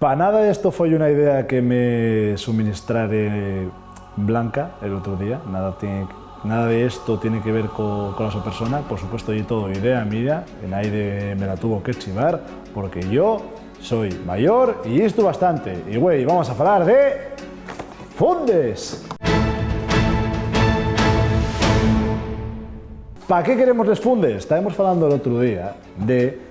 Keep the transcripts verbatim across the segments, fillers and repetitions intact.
Pa nada, esto foi una idea que me suministrare Blanca el otro día. Nada tiene, nada de esto tiene que ver co-, con la so persona. Por supuesto, ye todo idea mía. Naide me la tuvo que chivar, porque yo soy mayor y esto bastante. Y, güey, vamos a falar de fundes. ¿Pa qué queremos les fundes? Estábamos falando el otro día de,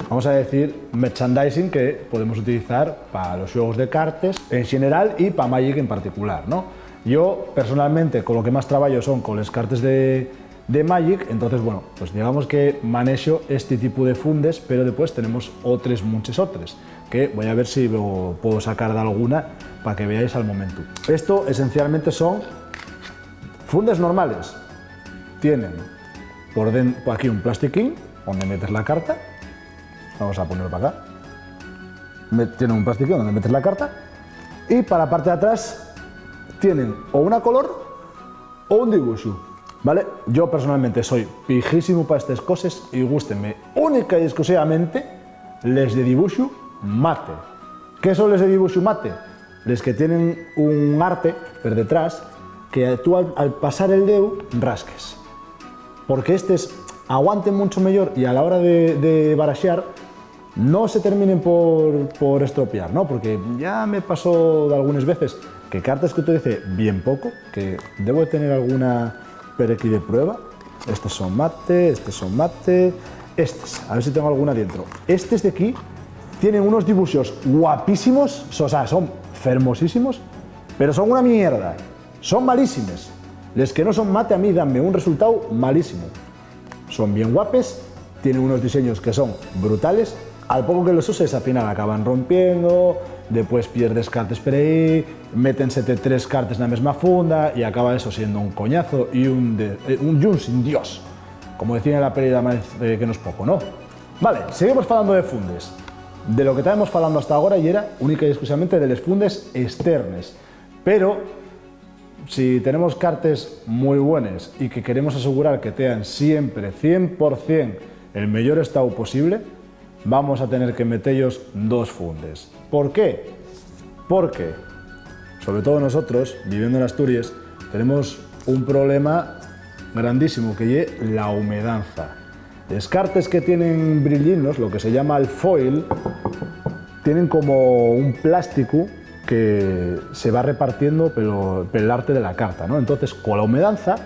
vamos a decir, merchandising que podemos utilizar pa los xuegos de cartes en general y pa Magic en particular, ¿no? Yo, personalmente, con lo que más trabajo son con les cartes de, de Magic, entonces, bueno, pues digamos que manexo este tipo de fundes, pero después tenemos otres, muches otres, que voy a ver si lo puedo sacar de alguna pa que veáis al momento. Esto, esencialmente, son fundes normales. Tienen por den-, por aquí un plastiquín donde metes la carta. Vamos a ponerlo pa acá. Me-, tienen un plastiquín donde metes la carta. Y pa la parte de atrás tienen o una color o un dibuxu, ¿vale? Yo personalmente soy pijísimo pa estes coses y gústeme única y exclusivamente les de dibuxu mate. ¿Qué son les de dibuxu mate? Les que tienen un arte per detrás que tú al, al pasar el deu rasques. Porque estes aguanten muncho meyor y a la hora de, de baraxar no se terminen por, por estropiar, ¿no? Porque ya me pasó dalgunes veces que cartes que utilicé bien poco, que debo de tener alguna per equí de prueba. Estes son mate, estes son mate, estes, a ver si tengo alguna dientro. Estes de aquí tienen unos dibuxos guapísimos, o sea, son fermosísimos, pero son una mierda, son malísimes. Les que no son mate a mí danme un resultau malísimo. Son bien guapes, tienen unos diseños que son brutales. Al poco que los uses, al final acaban rompiendo, después pierdes cartes per ahí, métensete tres cartes na mesma funda y acaba eso siendo un coñazo y un, de, eh, un, y un sin Dios. Como decían en la peli de Amar, eh, que no es poco, ¿no? Vale, seguimos falando de fundes. De lo que estábamos falando hasta ahora y era única y exclusivamente de les fundes externes. Pero si tenemos cartes mui buenes y que queremos asegurar que tean siempre cien por cien el meyor estau posible, vamos a tener que metellos dos fundes. ¿Por qué? Porque, sobre todo nosotros, viviendo en Asturies, tenemos un problema grandísimo, que ye la humedanza. Les cartes que tienen brillinos, lo que se llama el foil, tienen como un plástico que se va repartiendo pelo, pel arte de la carta, ¿no? Entonces, con la humedanza,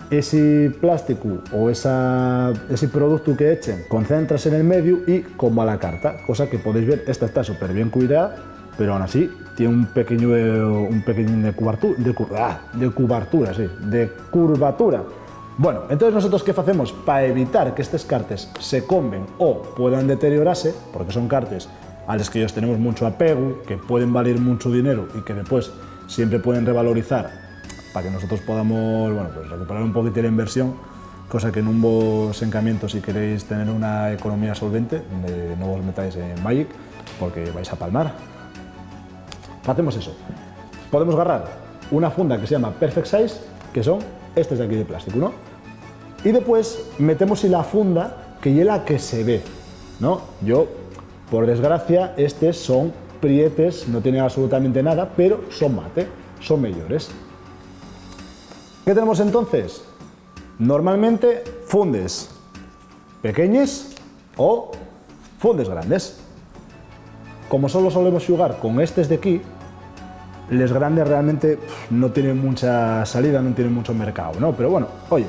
ese plástico o esa, ese producto que echen concéntrase en el medio y como a la carta, cosa que podéis ver, esta está súper bien cuidada, pero aún así tiene un pequeño, un pequeñín de cubartu-, de cu-, ah, de cubartura, sí, de curvatura. Bueno, entonces, ¿nosotros qué facemos pa evitar que estes cartes se conven o puedan deteriorase? Porque son cartes a les que yos tenemos muncho apegu, que pueden valir muncho dinero y que después siempre pueden revalorizar, pa que nosotros podamos, bueno, pues, recuperar un poquito la inversión, cosa que nun vos encamiento si queréis tener una economía solvente, de no vos metáis en Magic, porque vais a palmar. Facemos eso. Podemos garrar una funda que se llama Perfect Size, que son estes de aquí de plástico, ¿no? Y después metemos en la funda que ye la que se ve, ¿no? Yo, por desgracia, estes son prietes, no tienen absolutamente nada, pero son mate, son meyores. ¿Qué tenemos entonces? Normalmente, fundes pequeñes o fundes grandes. Como solo solemos xugar con estes de aquí, les grandes realmente, pf, no tienen mucha salida, no tienen mucho mercado, ¿no? Pero bueno, oye,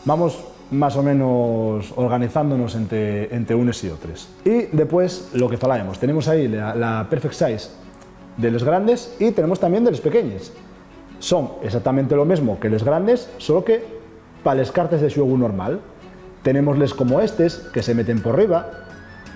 vamos más o menos organizándonos entre, entre unes y otres. Y después, lo que falábamos, tenemos ahí la, la Perfect Size de les grandes y tenemos también de les pequeñes. Son exactamente lo mesmo que les grandes, solo que pa les cartes de xuegu normal. Tenemos les como estes, que se meten por riba,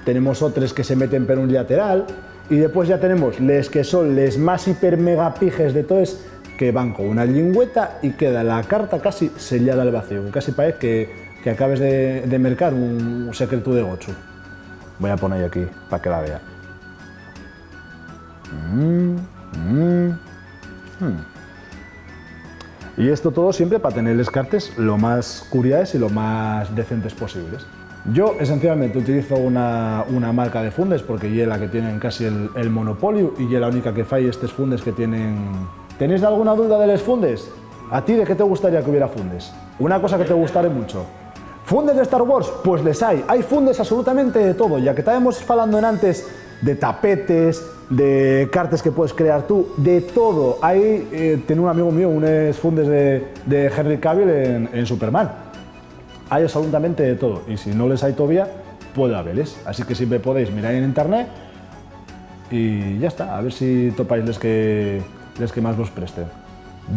tenemos otres que se meten per un llateral, y después ya tenemos les que son les más hiper mega pijes de toes, que van con una llingüeta y queda la carta casi sellada al vacío, que casi parece que, que acabes de, de mercar un secretu de gochu. Voy a poner aquí pa que la vea. Mm, mm, mm. Y esto todo siempre pa tener les cartes lo más curiaes y lo más decentes posibles. Yo, esencialmente, utilizo una, una marca de fundes porque ye la que tienen casi el, el monopolio y ye la única que fai estes fundes que tienen. ¿Tenéis alguna duda de les fundes? ¿A ti de qué te gustaría que hubiera fundes? Una cosa que te gustare mucho. ¿Fundes de Star Wars? Pues les hai. Hai fundes absolutamente de todo. Ya que estábamos falando en antes de tapetes, de cartes que puedes crear tú, de todo. Hai, eh, tenía un amigo mío unes fundes de, de Henry Cavill en, en Superman. Hai absolutamente de todo, y si no les hai todavía, puede habeles. Así que siempre podéis mirar en internet y ya está, a ver si topáis les que, les que más vos presten.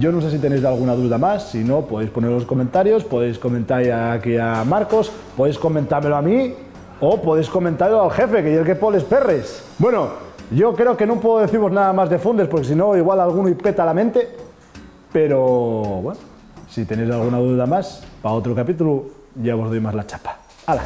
Yo no sé si tenéis alguna duda más, si no, podéis poner los comentarios, podéis comentar aquí a Marcos, podéis comentámelo a mí o podéis comentarlo al jefe, que es el que pone les perres. Bueno, yo creo que no puedo deciros nada más de fundes, porque si no, igual alguno y peta la mente. Pero, bueno, si tenéis alguna duda más, pa otro capítulo ya vos doy más la chapa. ¡Hala!